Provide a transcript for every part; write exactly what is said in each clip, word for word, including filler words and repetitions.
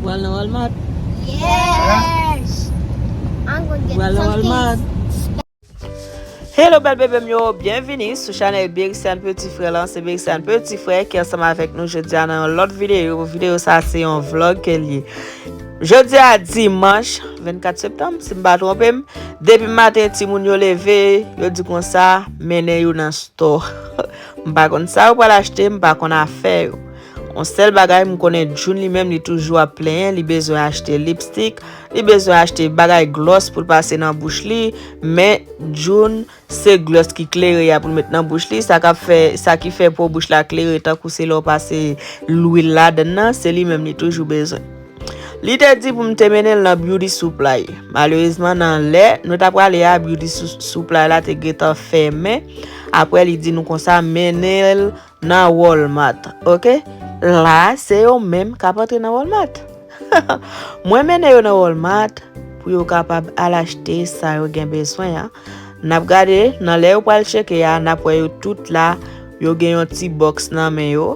Pral nan Walmart? Yes. I'm gonna get Pral nan Walmart. Hello bèl bebe m yo, byenvini sou chanèl Bericiane Petit Frère lan. Se Bericiane Petit Frère ki ansanm avèk nou jodi a nan yon lòt videyo. Videyo sa se yon vlog ke l ye. Jodi a dimanch vennkat septanm, si m pa twonpe m, depi maten timoun yo leve, yo di konsa, mennen yo nan stò. M pa konn sa yo pral achte, m pa konn afè yo. Yon sèl bagay m konnen, June li menm li toujou ap plenyen, li bezwen achte lipstik, li bezwen achte bagay glòs pou l pase nan bouch li, men June se glòs ki klere a pou l met nan bouch li, sa k ap fè, sa ki fè po bouch la klere tankou se lè w pase lwil ladann nan, se li menm li toujou bezwen. Li te di pou m te mennen l nan Beauty Supply. Malerezman, nan lè nou t ap prale a, Beauty Su- Supply la te gentan fèmen. Apre, li di nou konsa, mennen l nan Walmart, oke? La, se yo menm k ap antre nan Walmart. Mwen mennen yo nan Walmart pou yo kapab al achte sa yo gen bezwen an. N ap gade, nan lè yo pral tcheke a, n ap wè yo tout la, yo gen yon ti bòks nan men yo.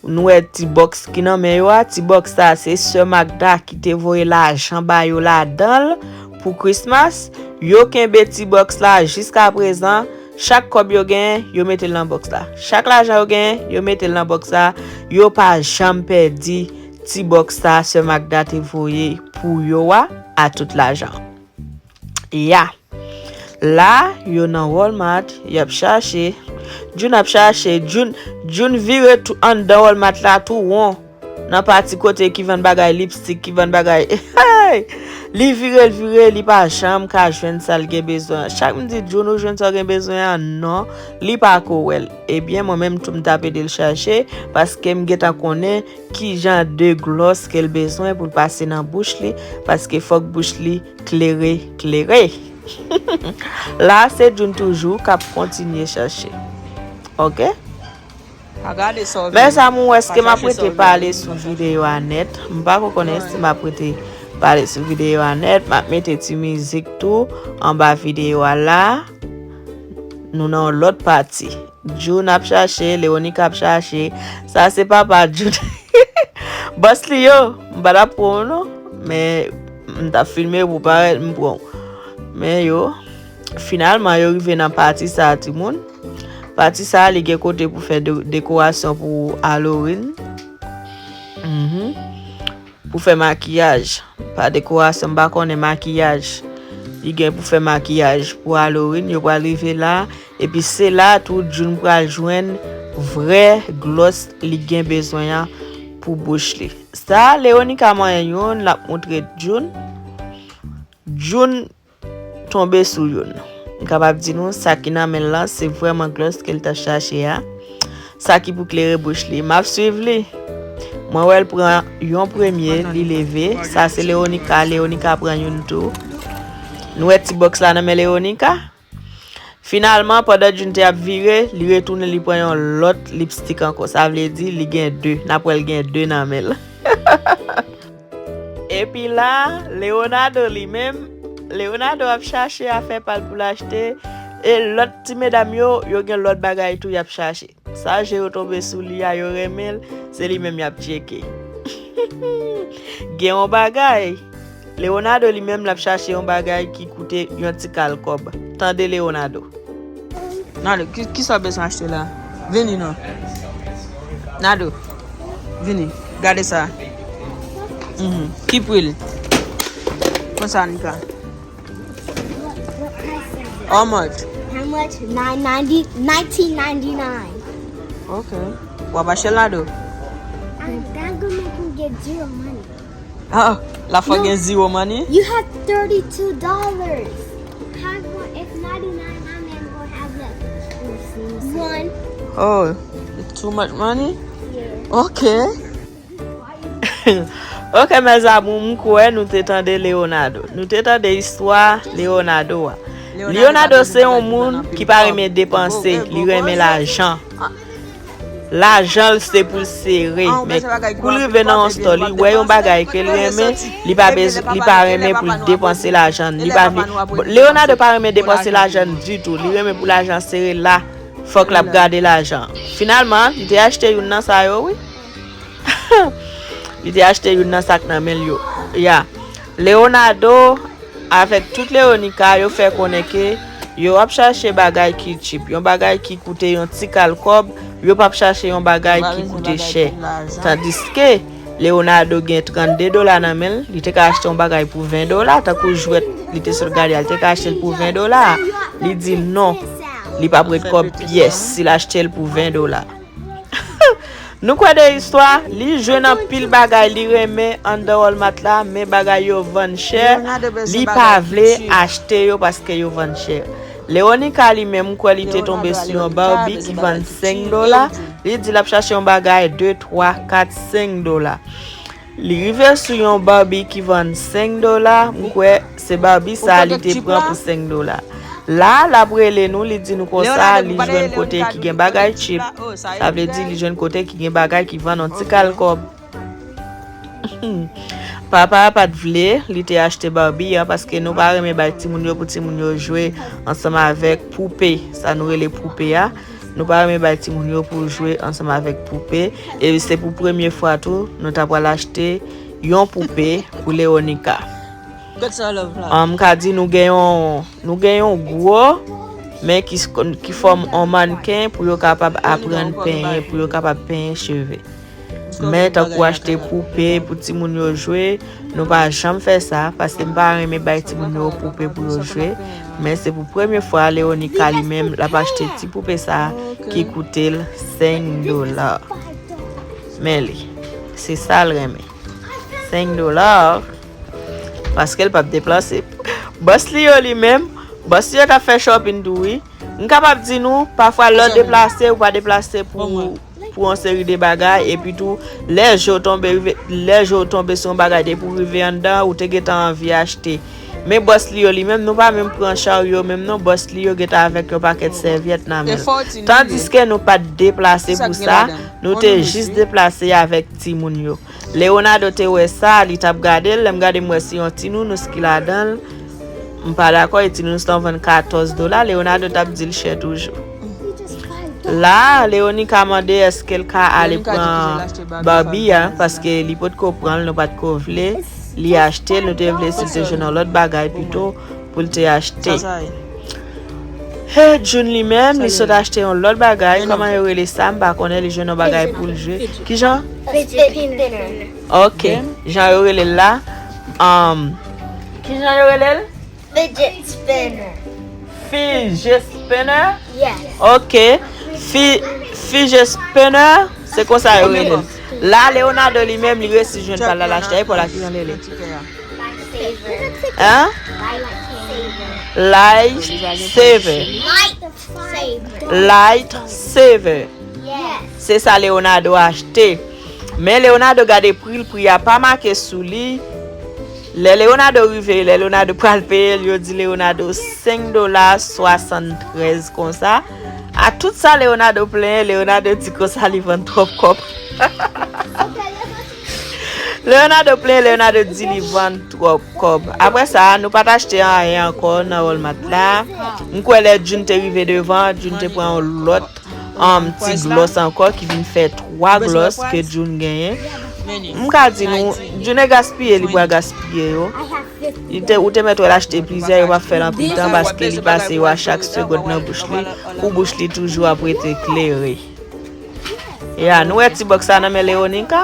Nou wè ti bòks ki nan men yo a, ti bòks sa se sè Magda ki te voye lajan ba yo ladan l pou Christmas. Yo kenbe ti bòks la jiska prezan, chak kòb yo genyen, yo mete l nan bòks la. Chak lajan yo genyen, yo mete l nan bòks la. Yo pa janm pèdi ti bòks sa sè Magda te voye pou yo a, a tout lajan. Ya. La, yo nan Walmart, y ap chache. June ap chache, June, June vire tou anndan Walmart la tou won. Nan pati kote ki vann bagay lipstik, ki vann bagay. Hey! Li vire, l vire, li pa janm ka jwenn sa l gen bezwen an. Chak m di June, ou jwenn sa w gen bezwen an? Non, li pa ko wè l. Ebyen, mwen menm tou m t ap ede l chache, paske m gentan konnen ki jan de glòs ke l bezwen pou l pase nan bouch li, paske fòk bouch li klere, klere. La, se June toujou k ap kontinye chache. Oke? Pa gade sa w vin. Mezanmi, èske m ap rete pale sou videyo a nèt? M pa ko konnen si m ap rete pale sou videyo a nèt. M ap mete ti mizik tou anba videyo a la. Nou nan yon lòt pati. June ap chache, Leonica ap chache. Sa se papa June. Bòs li yo, m pa t ap pran w non. Men m t ap filme pou parèt m pran w. Men yo, finalman yo rive nan pati sa a, timoun. Pati sa a, li gen kote pou fè de- dekorasyon pou Halloween. Mhm. Pou fè makiyaj. Pa dekorasyon, m pa konnen makiyaj. Li gen pou fè makiyaj pou Halloween, yo pral rive la. Epi se la tou June pral jwenn vrè glòs li gen bezwen an pou bouch li. Sa, Leonica manyen youn, l ap montre June. June tonbe sou youn. M kapab di nou, sa ki nan men l lan, se vrèman glòs ke l t ap chache a. Sa ki pou klere bouch li. M ap swiv li. Mwen wè l pran yon premye, li leve. Sa se Leonica. Leonica pran youn tou. Nou wè ti bòks la nan men Leonica. Finalman, pandan June te ap vire, li retounen, li pran yon lòt lipstik ankò. Sa vle di, li gen de. N ap wè l gen de nan men l. Epi la, Leonardo li menm, Leonardo ap chache afè pa l pou l achte. E lòt ti medam yo, yo gen lòt bagay tou y ap chache. Sa je yo tonbe sou li a, yo renmen l, se li menm y ap tcheke. Gen yon bagay. Leonardo li menm, l ap chache yon bagay ki koute yon ti kal kòb. Tande Leonardo. Nado, ki, ki sa w bezwen achte la? Vini non. Nado, vini. Gade sa. Mhm. Ki pri l? Konsa, Nika. How much? How much? Nine ninety, nineteen ninety-nine. Ok. W ap achte l, Nado? I'm, that gonna make me get zero money. Ah, la fò gen zero money? You have thirty-two dollars. Have one. It's ninety-nine. I'm gonna have like one. Oh, too much money? Yeah. Okay. Ok, mes amours, m kwè nou te tande Leonardo. Nou te tande istwa Leonardo a. Leonardo se yon moun ki pa renmen depanse, li renmen lajan. Lajan l se pou l sere, men kou l rive nan yon store, li wè yon bagay ke l renmen, li pa bezwen, li pa renmen pou l depanse lajan. Li pa vle, Leonardo pa renmen depanse lajan ditou, li renmen pou lajan sere la, fòk l ap gade lajan. Finalman, li te achte youn nan sa yo, wi. Li te achte youn nan sak nan men l yo. Ya. Leonardo avèk tout Leonica, yo fè konnen ke yo ap chache bagay ki cheap, yon bagay ki koute yon ti kal kòb, yo p ap chache yon bagay ki koute chè. Tandiske Leonardo gen trannde dola nan men l, li te ka achte yon bagay pou ven dola, tankou jwèt li te sot gade a, li te ka achte l pou ven dola. Li di non, li p ap ret kòb pyès si l achte l pou ven dola. Nou kwè de istwa, li jwenn anpil bagay li renmen anndan Walmart la, men bagay yo vann chè, li pa vle achte yo paske yo vann chè. Leonica li menm, m kwè li te tonbe sou yon Barbie ki vann senk dola, li di l ap chache yon bagay de, twa, kat, senk dola. Li rive sou yon Barbie ki vann senk dola, m kwè se Barbie sa li te pran pou senk dola. La, l ap rele nou, li di nou konsa, li jwenn kote ki gen bagay cheap. Sa vle di li jwenn kote ki gen bagay ki vann yon ti kal kòb. Papa a pa t vle li te achte Barbie an paske nou pa renmen bay timoun yo pou timoun yo jwe ansanm avèk poupe, sa nou rele poupe a. Nou pa renmen bay timoun yo pou jwe ansanm avèk poupe. E se pou premye fwa tou, nou ta pral achte yon poupe pou Leonica. An, m ka di nou gen yon, nou gen yon gwo, men ki, ki fòm yon mannken pou yo kapab aprann penyen, pou yo kapab penyen cheve. Men tankou achte poupe pou timoun yo jwe, nou pa janm fè sa, paske m pa renmen bay timoun yo poupe pou yo jwe. Men se pou premye fwa Leonica li menm, l ap achte ti poupe sa ki koute l senk dola. Men li, se sa l renmen. Senk dola. Paske l p ap deplase. Bòs li yo li menm, bòs li yo t ap fè shopping tou wi. M kapab di nou, pafwa lè w deplase, ou pa deplase pou, pou yon seri de bagay, epi tou, lè je w tonbe, rive, lè je w tonbe sou yon bagay, depi w rive anndan, ou te gentan anvi achte. Men bòs li yo li menm, nou pa menm pran charyo menm non, bòs li yo gentan avèk yon pakèt sèvyèt nan men l. Tandiske nou pa t deplase pou sa, nou te jis deplase avèk timoun yo. Leonardo te wè sa, li t ap gade l, lè m gade m wè se yon ti nounous ki ladan l. M pa dakò, e ti nounous lan vann katòz dola, Leonardo t ap di l chè toujou. La, Leonica mande èske l ka ale pran Barbie a, paske li potko pran l, nou pa t ko vle li achte l, nou te vle si l te jwenn yon lòt bagay pito pou l te achte. He, June li menm, li sot achte yon lòt bagay. Kòman yo rele sa? M pa konnen, li jwenn yon bagay pou l jwe. Kijan? Fidget spinner. Ok, jan yo rele l la. Um, kijan yo rele l? Fidget spinner. Fidget spinner? Yes. Ok. Fi, fidget spinner, se konsa yo rele l. La, Leonardo li menm, li resi jwenn pa l al achte. E pa la ki jan l rele? Hein? Light saver. Light saver. Se sa Leonardo achte. Men Leonardo gade pri l, pri a pa make sou li. Lè Leonardo rive, lè Leonardo pral peye l, yo di Leonardo senk dola swasanntrèz konsa. A tout sa Leonardo plenyen, Leonardo di konsa li vann twòp kòb. Leonardo plenyen, Leonardo di li vann twòp kòb. Apre sa, nou pa t achte anyen ankò nan Walmart la. M kwè lè June te rive devan, June te pran yon lòt, um, ti glòs ankò ki vin fè twa glòs ke June genyen. M ka di nou, June gaspiye, li pral gaspiye yo. Li te, ou te mèt wè l achte plizyè, yo p ap fè l anpil tan paske li pase yo a chak segonn nan bouch li, pou bouch li toujou ap rete klere. Ya, nou wè ti bòks sa nan men Leonica?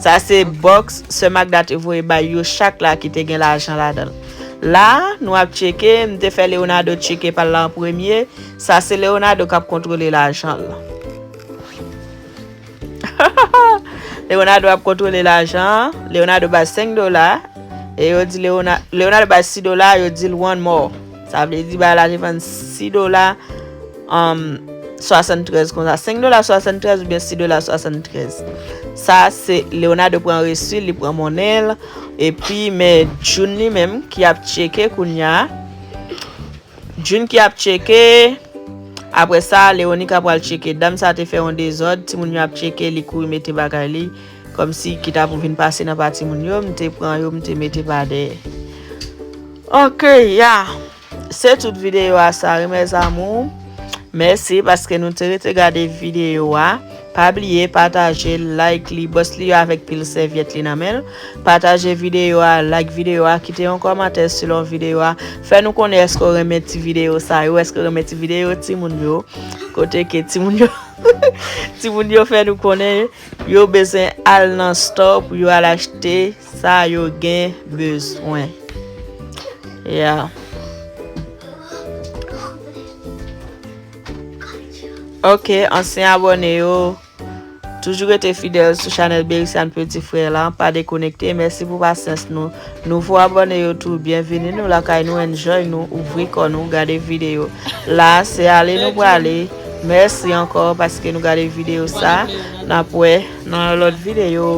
Sa se bòks sè Magda te voye bay yo chak la ki te gen lajan ladan l. La, nou ap tcheke, m te fè Leonardo tcheke pa l la an premye. Sa se Leonardo k ap kontwole lajan l. Leonardo ap kontwole lajan. Leonardo bay senk dola. E yo di Leona-, Leonardo bay sis dola, yo di l one more. Sa vle di bagay la te vann sis dola, um, swasanntrèz konsa. Senk dola swasanntrèz oubyen sis dola swasanntrèz. Sa se Leonardo pran resi, li pran monnen l. Epi men June li menm ki ap tcheke kounya. June ki ap tcheke. Apre sa, Leonica pral tcheke. Dam sa te fè yon dezòd. Timoun yo ap tcheke, li kouri mete bagay li. Kòmsi ki ta pou vin pase nan pa timoun yo, m te pran yo, m te mete pa dèyè. Ok, ya. Se tout videyo a sa wi, mes amours. Mèsi paske nou te rete gade videyo a. Pa bliye pataje, like li, bòs li yo avèk pil sèvyèt li nan men l. Pataje videyo a, like videyo a, kite yon kòmantè selon videyo a. Fè nou konnen èske w renmen ti videyo sa yo, èske w renmen ti videyo timoun yo. Kote ke timoun yo, timoun yo fè nou konnen yo bezwen al nan store pou yo al achte sa yo gen bezwen. Yeah. Ok, ansyen abòne yo, toujou rete fidèl sou chanèl Bericiane Petit Frère la, pa dekonekte. Mèsi pou pasyans nou. Nouvo abòne yo tou, byenvini nou lakay nou, enjoy nou, ouvri kò nou, gade videyo. La, se ale nou prale. Mèsi ankò paske nou gade videyo sa. N ap wè nan yon lòt videyo.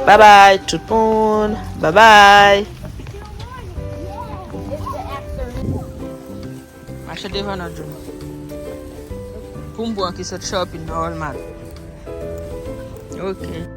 Babay tout moun. Babay. Mache devan nan John. Pou m pran ki sot shopping nan Walmart. Ok.